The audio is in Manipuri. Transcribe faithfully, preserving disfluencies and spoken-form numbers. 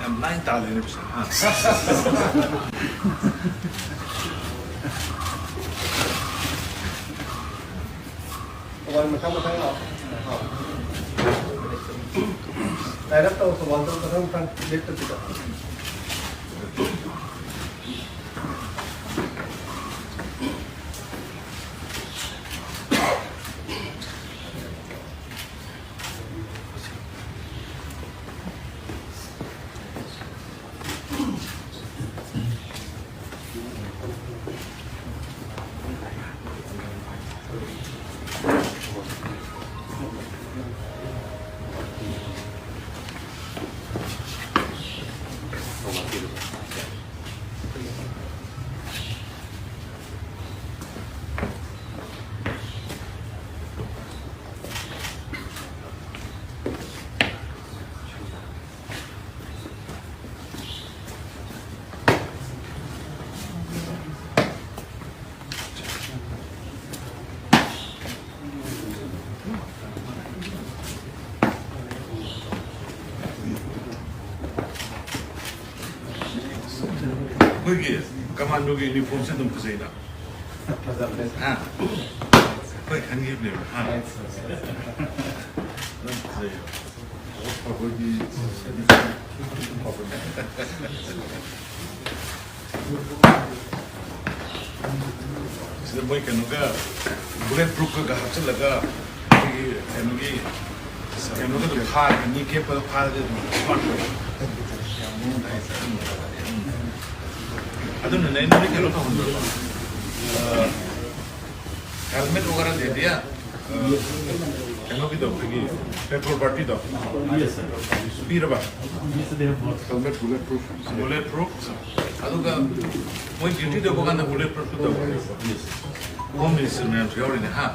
ꯌꯥꯝ ꯂꯥꯏꯅ ꯇꯥꯜꯂꯦꯅꯦ ꯄꯩꯁꯥ, ꯍꯥ? ꯊꯧꯕꯥꯜ ꯃꯊꯪ ꯃꯊꯪ ꯂꯥꯛꯑꯣ꯫ ꯑꯥ꯫ Line up ꯇꯧ, ꯊꯧꯕꯥꯜꯗ ꯃꯊꯪ ꯃꯊꯪ ꯂꯦꯞꯇꯕꯤꯗ꯫ ꯑꯩꯈꯣꯏꯒꯤ ꯀꯃꯥꯟꯗꯣꯒꯤ ꯌꯨꯅꯤꯐꯣꯔꯝꯁꯦ ꯑꯗꯨꯝ ꯐꯖꯩꯗ꯫ ꯐꯖꯕꯅꯦ꯫ ꯍꯥ? ꯑꯩꯈꯣꯏ ꯈꯟꯈꯤꯕꯅꯦꯕ꯫ ꯍꯥ? ꯑꯗꯨꯝ ꯐꯖꯩꯌꯦꯕ꯫ ꯑꯩꯈꯣꯏꯒꯤ ꯁꯤꯗ ꯃꯣꯏ ꯀꯩꯅꯣꯒ, bullet proofꯀꯒ ꯍꯥꯞꯆꯤꯜꯂꯒ, ꯑꯩꯈꯣꯏꯒꯤ ꯀꯩꯅꯣꯒꯤ, ꯀꯩꯅꯣꯒ ꯑꯗꯨꯝ ꯐꯥꯔꯒ, ꯃꯤ ꯀꯦꯞꯄꯒ ꯐꯥꯔꯒ ꯑꯗꯨꯝ ꯁ꯭ꯄꯣꯠ ꯑꯣꯏꯕ꯫ ꯑꯗꯨꯅꯅꯦ ꯑꯩꯅ ꯀꯩꯅꯣ ꯇꯧꯍꯟꯕ꯫ Helmet वगैरह दे दिया? ꯀꯩꯅꯣꯒꯤꯗꯣ, ꯑꯩꯈꯣꯏꯒꯤ petrol partyꯗꯣ? Yes, sir. ꯄꯤꯔꯕ? Yes, sir, they have got. Helmet bullet proof. Bullet proof. ꯑꯗꯨꯒ ꯃꯣꯏ duty ꯇꯧꯕ ꯀꯥꯟꯗ bullet proof ꯇꯧꯕ꯫ Yes, sir. Home Minister ꯃꯌꯥꯝꯁꯨ ꯌꯥꯎꯔꯤꯅꯦ, ꯍꯥ?